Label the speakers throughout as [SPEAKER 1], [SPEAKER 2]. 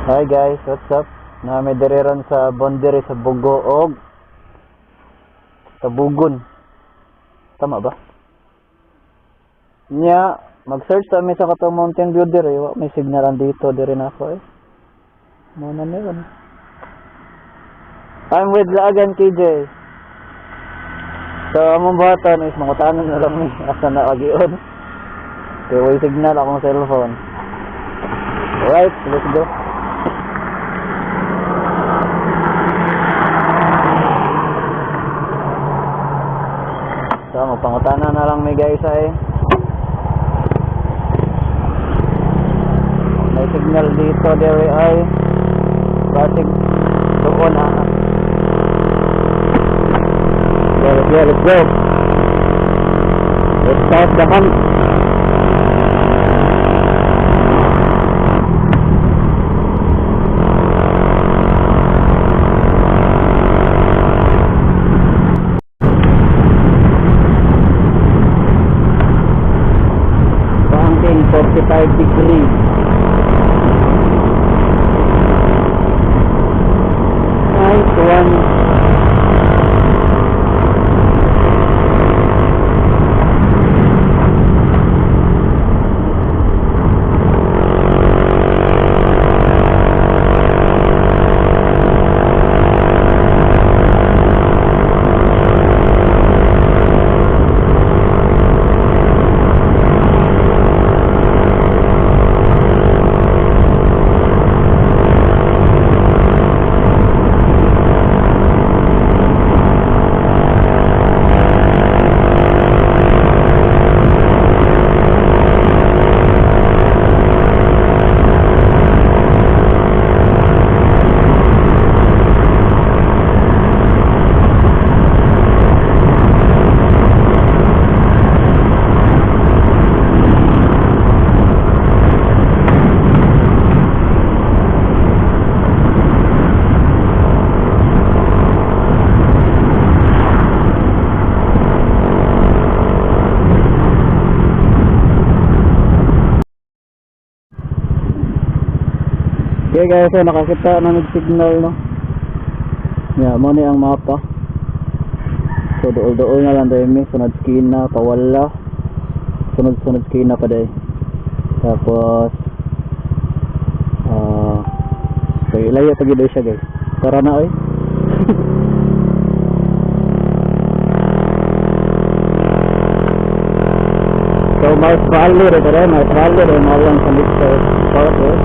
[SPEAKER 1] Hi guys, what's up? Naa mi diri ron sa boundary sa Bogo og Tabugon. Tama ba? Nya, mag-search ta mi sa katong Mountain View diri, wa may signal dito diri na ako eh. Mo na ni ron. I'm with Laagan KJ. So, among buhaton is mangutanan na lang mi asa na agion. Kay way signal akong cellphone. Alright, let's go. So, magpangutana na lang mi, guys, ay. May signal dito diri ay. Basig doon ah. Yeah, let's go, let's go. Let's start the hunt. Banking 45 degrees. Nice one. Okay guys, so nakakita na nag-signal, no. Yeah, mo ni ang mapa. So duol-duol na lang dahil mi, sunod skina, pawala. Sunod-sunod skina pa dahil. Tapos so ilayo pa gid siya, guys. Tara na oy. So Mars Valley re dere, Mars Valley re malang sa Mr. Park eh.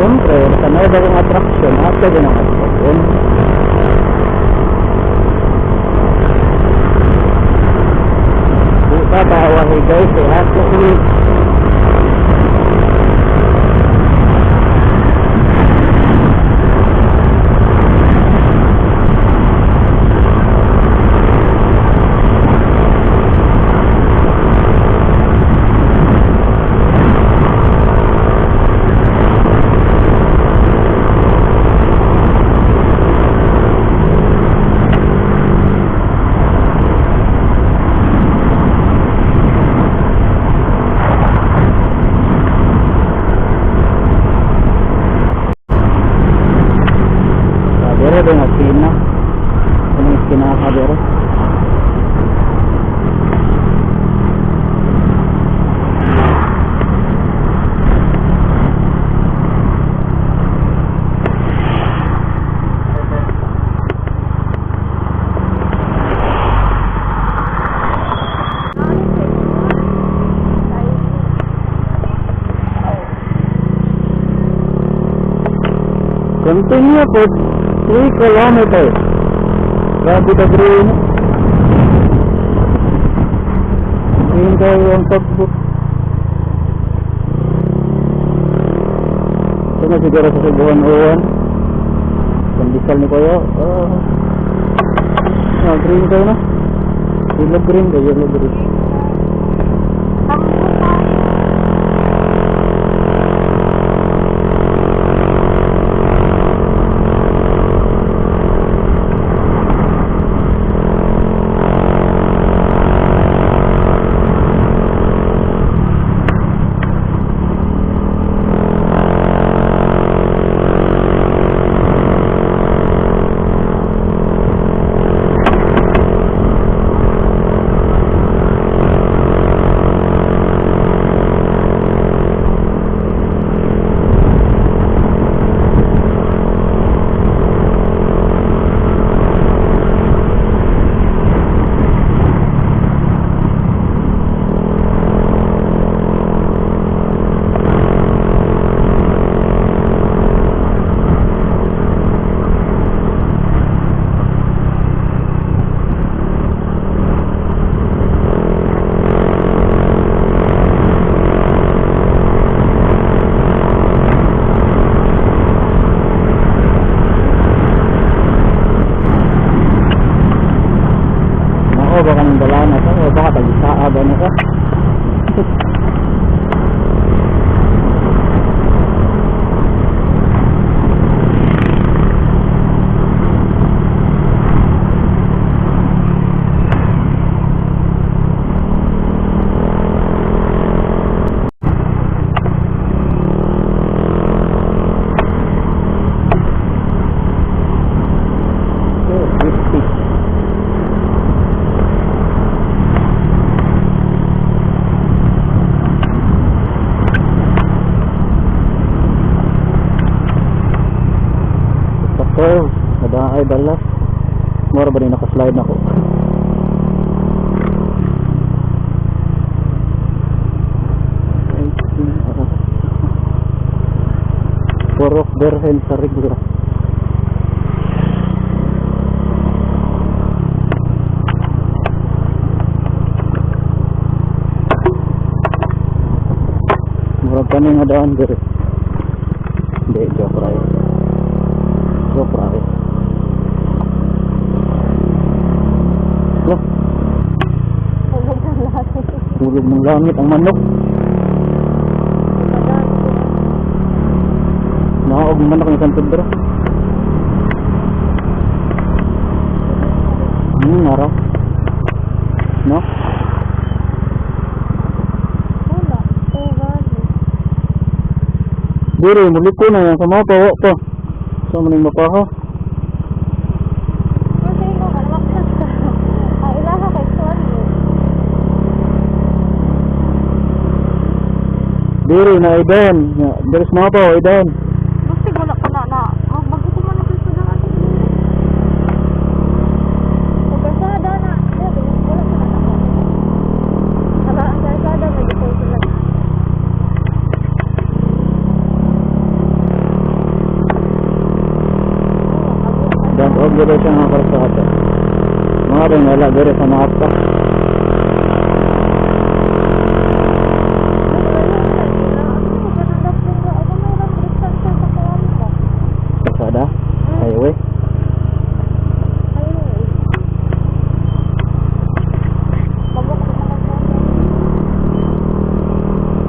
[SPEAKER 1] Siyempre, sa may bagong attraction, ato din ang attraction. Di ba, bawal eh guys, eh, ato eh. Dere ba nga skina? Anong skina ka dere? Continue for 3 kilometers. Grabe ka green. Green kayo ang pagbook. Ito na siguro sa Subuhan-uwan. Pandesal ni Kuya. Green kayo na. Yellow green kayo, yellow green. Oh, 50. Sa curve, ay dalas. Mora ba rin nakaslide na ko? Porok berhen sa rigla. Murag kami nga daan diri. Hindi, joke ra eh. Joke ra eh. Lah,
[SPEAKER 2] Hulog ng lahat.
[SPEAKER 1] Hulog ng langit ang manok. Naog ang manok ni San Pedro. Nara. No?
[SPEAKER 2] Wala. Oh, God.
[SPEAKER 1] Diri, muliko na yan sa mapa, wa pa. Sa maning mapa ha?
[SPEAKER 2] Kasi ikaw ka, namaktas ka. Ang ilaha kay Sorry.
[SPEAKER 1] Diri na idan. Diri sa mapa, wa idan.
[SPEAKER 2] Basta wala ka na na. Bago ko man ang kalsada natin. Sa kalsada na. Wala ka na ako. Aba, ang kalsada, may default lang.
[SPEAKER 1] Dan og diri siya nga kalsada. Mga rin wala diri sa mapa. Kalsada? Highway?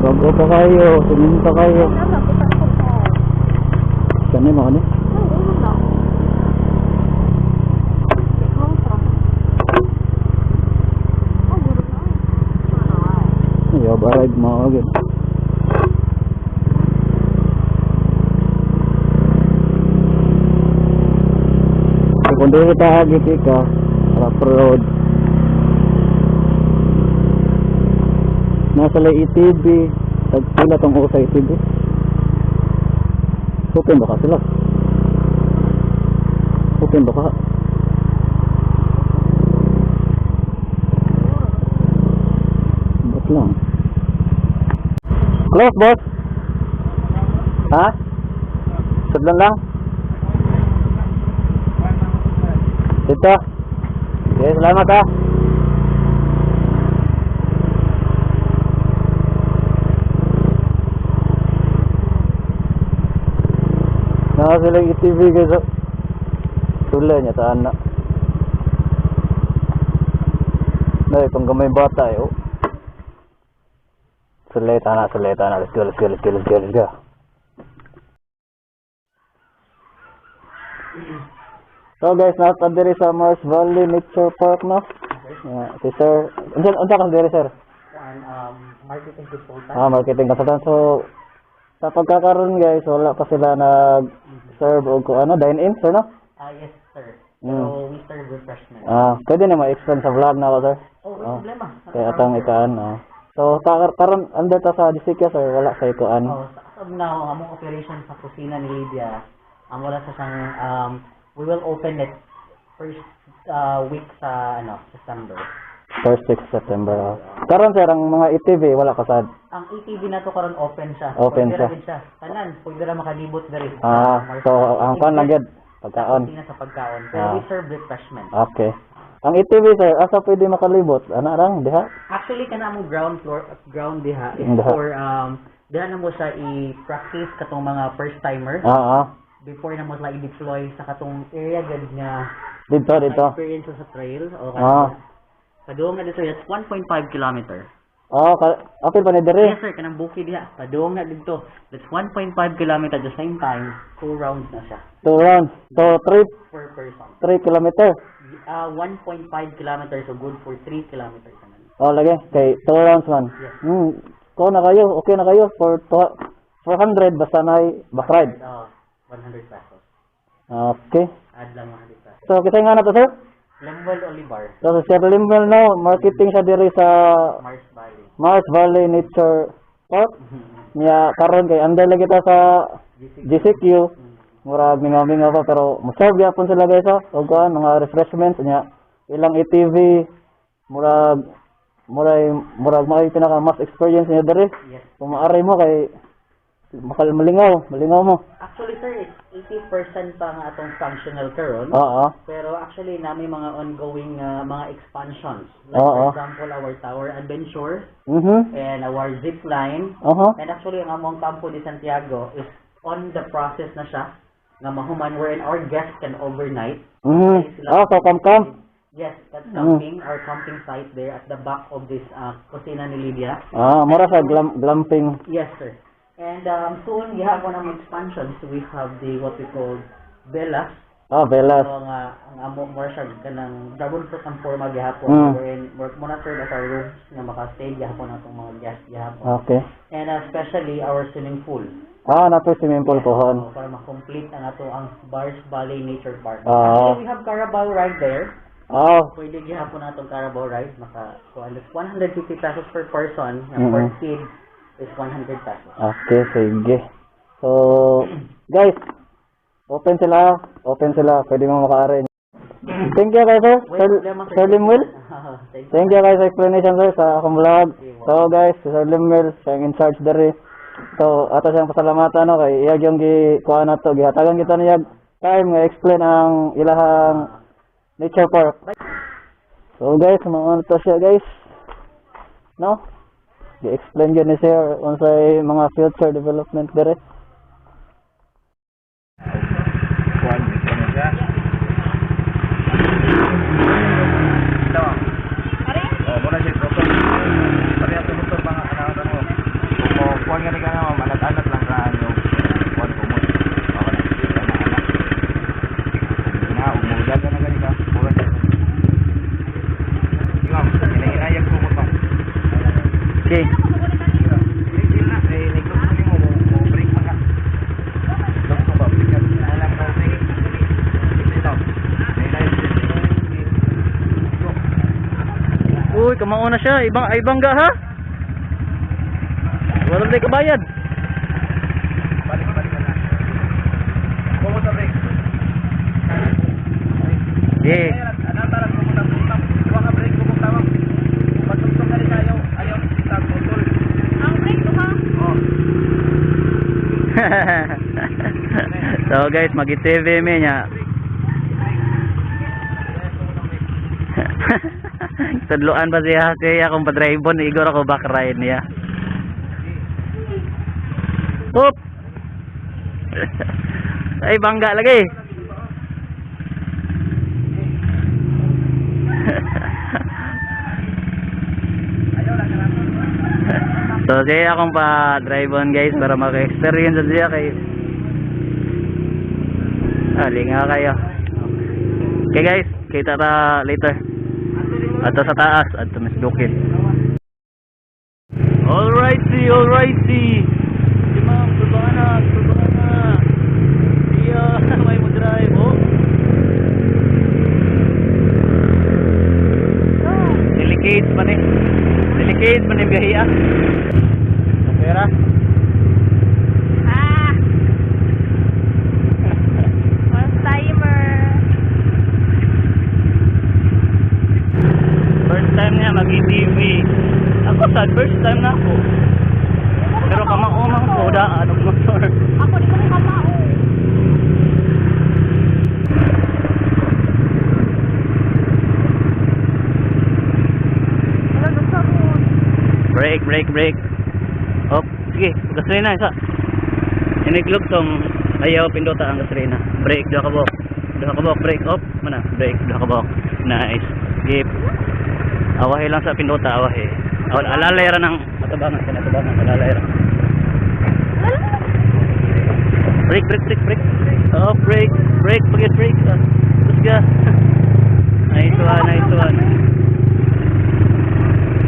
[SPEAKER 1] Bago pa kayo, suminta kayo. Kani mo ni? You have arrived mga agad. So, kung dili ta agi ka, rough road. Nasa lay ETB, tagpila tong sa ETB. Open ba ka sila? Open ba ka? Ba't lang? Close, boss! Ha? Sudlan lang? Dito. Okay, salamat ha. Naka sila ETV guys. Oh. Sula niya sa anak. Dahil pang gamay bata eh. Oh. Suleta na, suleta na. Let's go, let's go, let's go, let's go, let's go. So guys, nasa diri sa Mars Valley Nature Park, no? Yeah, si sir. Unsa ka diri, sir?
[SPEAKER 3] And marketing consultant.
[SPEAKER 1] Ah, marketing consultant. So sa pagkakaroon guys, wala pa sila nag-serve og kung ano, dine-in, sir, no?
[SPEAKER 3] Ah, yes, sir. Pero we serve refreshment.
[SPEAKER 1] Ah, pwede na ma-explain sa vlog na ako, sir.
[SPEAKER 3] Oh, wala
[SPEAKER 1] Ah.
[SPEAKER 3] problema.
[SPEAKER 1] Kaya atong ikaan, ah. So, karon under ta sa Jessica, sir, wala sa ikuan.
[SPEAKER 3] Oh, sa as of now, among operation sa kusina ni Lydia, wala sa siyang, we will open it first week sa ano, September.
[SPEAKER 1] First week September. Ah. Karon sir, ang mga ETV wala kasad.
[SPEAKER 3] Ang ATV na to karon open siya.
[SPEAKER 1] Open
[SPEAKER 3] Pwede
[SPEAKER 1] siya.
[SPEAKER 3] ra gid siya. Tanan, pwede ra makalibot diri.
[SPEAKER 1] Ah, so ang kuan lang gyud pagkaon.
[SPEAKER 3] Kusina sa pagkaon. Pero
[SPEAKER 1] Ah.
[SPEAKER 3] we serve refreshment.
[SPEAKER 1] Okay. Ang ETV sir, asa pwede makalibot? Ana lang diha.
[SPEAKER 3] Actually kana among ground floor ground diha is
[SPEAKER 1] Diha.
[SPEAKER 3] for diha na mo siya i-practice katong mga first timer
[SPEAKER 1] Ah, ah.
[SPEAKER 3] before na mo sila i-deploy sa katong area gad nga
[SPEAKER 1] Dito, dito.
[SPEAKER 3] experience sa trail o
[SPEAKER 1] Ah.
[SPEAKER 3] Padung nga dito, that's 1.5 kilometer.
[SPEAKER 1] Oh, apil pa ni diri.
[SPEAKER 3] Yes sir, kanang bukid diha. Padung na didto. That's 1.5 kilometer at the same time, two rounds na siya
[SPEAKER 1] Two rounds. So 3
[SPEAKER 3] per person.
[SPEAKER 1] 3 kilometer.
[SPEAKER 3] 1.5 kilometers, so good for 3 kilometers naman.
[SPEAKER 1] Oh, lagi kay two rounds man.
[SPEAKER 3] Yes.
[SPEAKER 1] Ko na kayo, okay na kayo for 400 basta na back ride.
[SPEAKER 3] 100 pesos.
[SPEAKER 1] Okay.
[SPEAKER 3] Add lang 100 pesos.
[SPEAKER 1] So kita nga na to, sir?
[SPEAKER 3] Lemuel Olivar,
[SPEAKER 1] So si Sir Limwell, no, marketing siya diri sa
[SPEAKER 3] Mars Valley.
[SPEAKER 1] Mars Valley Nature Park. Niya karon kay under lagi kita sa GCQ. Murag mingaw-mingaw pa pero mo-serve gyapon sila, guys, oh. Og kuan mga refreshments niya ilang ATV, murag mao'y pinaka mas experience niya diri.
[SPEAKER 3] Yes.
[SPEAKER 1] Kung maaari mo kay makal malingaw, malingaw mo.
[SPEAKER 3] Actually sir, it's 80% pa nga atong functional karon.
[SPEAKER 1] Oo.
[SPEAKER 3] Pero actually nami mga ongoing mga expansions. Like for example, our tower adventure and our zip line. And actually ang among Campo de Santiago is on the process na siya nga mahuman wherein our guests can overnight.
[SPEAKER 1] Oh, so come come.
[SPEAKER 3] Yes, that's camping, our camping site there at the back of this Kusina ni Lydia.
[SPEAKER 1] Ah, mura sa glamping.
[SPEAKER 3] Yes, sir. And soon, we have one of expansions. We have the what we call Velas.
[SPEAKER 1] Ah, Velas.
[SPEAKER 3] So, nga, ang amo more siya kanang dragon fruit ang forma gihapon. Wherein, work mo na serve as our rooms nga maka-stay gihapon atong mga guests gihapon.
[SPEAKER 1] Okay.
[SPEAKER 3] And especially our swimming pool.
[SPEAKER 1] Ah, nato swimming pool pohon.
[SPEAKER 3] So, para ma-complete ang ato ang Bars Valley Nature Park.
[SPEAKER 1] Ah.
[SPEAKER 3] Actually, we have Carabao ride there.
[SPEAKER 1] Ah,
[SPEAKER 3] Pwede gihapon atong Carabao ride. Maka, so, 150 pesos per person. And per kid is 100 pesos.
[SPEAKER 1] Okay, sige. So, guys, open sila. Open sila. Pwede mo makaari. Thank you guys, sir.
[SPEAKER 3] Wait,
[SPEAKER 1] Sir,
[SPEAKER 3] problema, sir.
[SPEAKER 1] Sir Limwell.
[SPEAKER 3] Thank you.
[SPEAKER 1] Thank you guys sa explanation, sir, sa akong vlog. So guys, si Sir Limwell, siya ang in charge diri. So, ato siyang pasalamatan, no, kay iyag yung gi kuha na to, gihatagan kita niyag time nga explain ang ilahang nature park. So guys, mga to siya, guys. No? Gi-explain gyud ni sir unsay mga future development diri.
[SPEAKER 4] Kuan, ano siya? Ito. Oh, muna siya proton. Pareha sa motor mga anak mo. Kung mo kuan gani ka na, anak-anak lang ka ano. Kuan kumot. Okay na. Anak-anak. Na, umudaga na gani ka. Mura siya. Sige, ma'am. Hinahinayag kumot, ma'am.
[SPEAKER 1] Okay.
[SPEAKER 4] Hindi na, eh, nag-look mo, mo break pa ka. Look mo ba, break ka. Alam mo, break. Ito. Hinahinayag. Go.
[SPEAKER 1] Uy, kamao na siya. Ibang ay bangga ha. Wala na kabayad.
[SPEAKER 4] Balik, balik ka na. Kumot sa break.
[SPEAKER 1] Yeah.
[SPEAKER 4] Anata lang kumot ang tama. Kuha ka break, kumot tama. Pagtugtog ka rin ayaw, ayaw kita putol.
[SPEAKER 2] Ang break duha.
[SPEAKER 4] Oh.
[SPEAKER 1] So guys, mag-TV mi niya. Tudloan pa siya siya akong padribon, igor ako back ride niya. Hop. Ay bangga lagi. So siya akong pa drive on, guys, para maka-experience siya kay lingaw kayo. Okay guys, kita ta later. Ato sa taas, ato mas bukid. Alrighty, alrighty. Si ma'am, baba na, baba na. Iya, may mo drive, oh. Delicate pa ni. Delicate pa ni biyahe ah. Pera.
[SPEAKER 2] Ah. First timer.
[SPEAKER 1] First time niya mag-ATV. Ako sad, first time na ako. Pero kamao man ko daan og motor.
[SPEAKER 2] Ako di ko kamao. Wala gusto mo.
[SPEAKER 1] Break, break, break. Oh, sige, gasolina isa. Iniglog tong ayaw pindota ang gasolina. Break, duha ka buok. Duha ka buok, break, up, mana, break, duha ka buok. Nice. Give. Awahi lang sa pindota, awahi. Oh, alalay ra ng matabangan, kinatabangan, alalay ra. Brake, brake, brake, brake. Oh, brake, brake, pagit brake. Let's go. Nice one, nice one.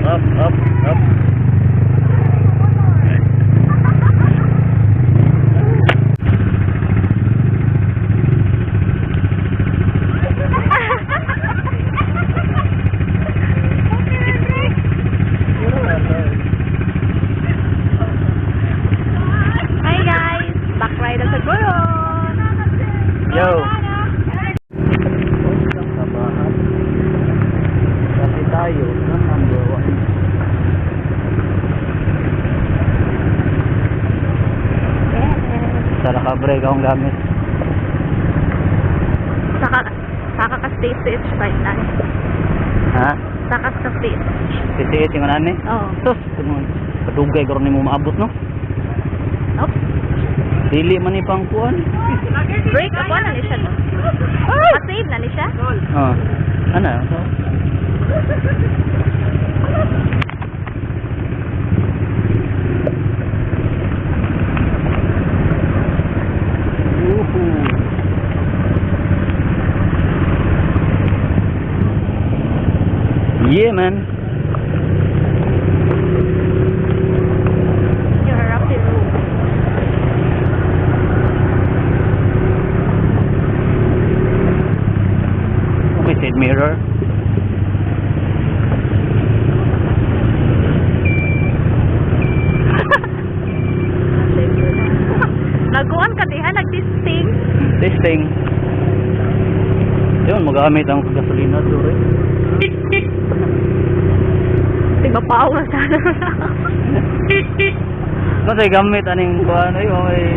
[SPEAKER 1] Up, up, up.
[SPEAKER 2] Hi guys! Back ride na sa Coron!
[SPEAKER 1] Yo! Kasi tayo ng number 1.
[SPEAKER 2] Yes!
[SPEAKER 1] Sa naka-break akong gamit.
[SPEAKER 2] Saka ka state stage right na.
[SPEAKER 1] Ha?
[SPEAKER 2] Saka ka stage.
[SPEAKER 1] Sisiit yung ano eh?
[SPEAKER 2] Oo.
[SPEAKER 1] Sus! Padugay karon nimo maabot, no?
[SPEAKER 2] Nope.
[SPEAKER 1] Dili man ni pang kuan.
[SPEAKER 2] Break ako na ni siya, no? Ma-save na ni siya?
[SPEAKER 1] Oh. Ano? So, Woohoo. Yeah, man.
[SPEAKER 2] You're a rocky road.
[SPEAKER 1] Okay, side mirror.
[SPEAKER 2] Naguan ka diha, nag-testing.
[SPEAKER 1] Testing. Yun, magamit ang gasolina dure.
[SPEAKER 2] Di ba power sana?
[SPEAKER 1] Masay gamit aning kuan ay may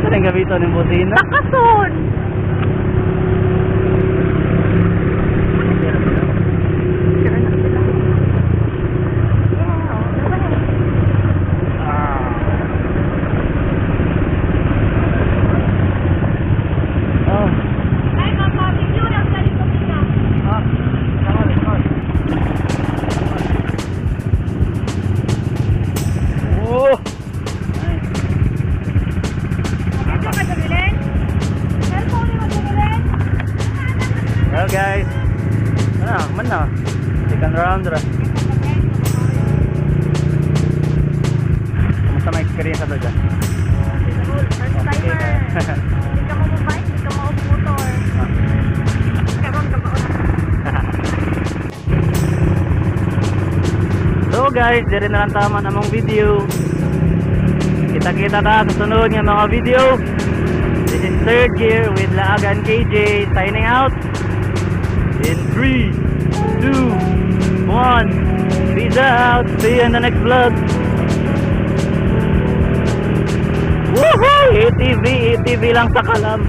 [SPEAKER 1] aning gamiton ning busina.
[SPEAKER 2] Nakason! Sure na sila. Yeah, oh, diba?
[SPEAKER 1] Oh.
[SPEAKER 2] Ay, mama, video lang sa likod nila.
[SPEAKER 1] Ah, come on. Oh. Nice.
[SPEAKER 2] Video ka, Jamilen? Cellphone ni mo, Jamilen?
[SPEAKER 1] Well guys. Ano, man na. Second round ra. Kumusta may experience ato dyan?
[SPEAKER 2] First timer. Hindi ka mo-bike, hindi ka mo-motor. Karon ka ba?
[SPEAKER 1] So guys, dire na lang tama namang video. Kita-kita ta sa sunod nga mga video. This is Third Gear with Laagan KJ signing out. In 3, 2, 1. Peace out. See you in the next vlog. Woohoo! ATV, ATV lang sa kalam.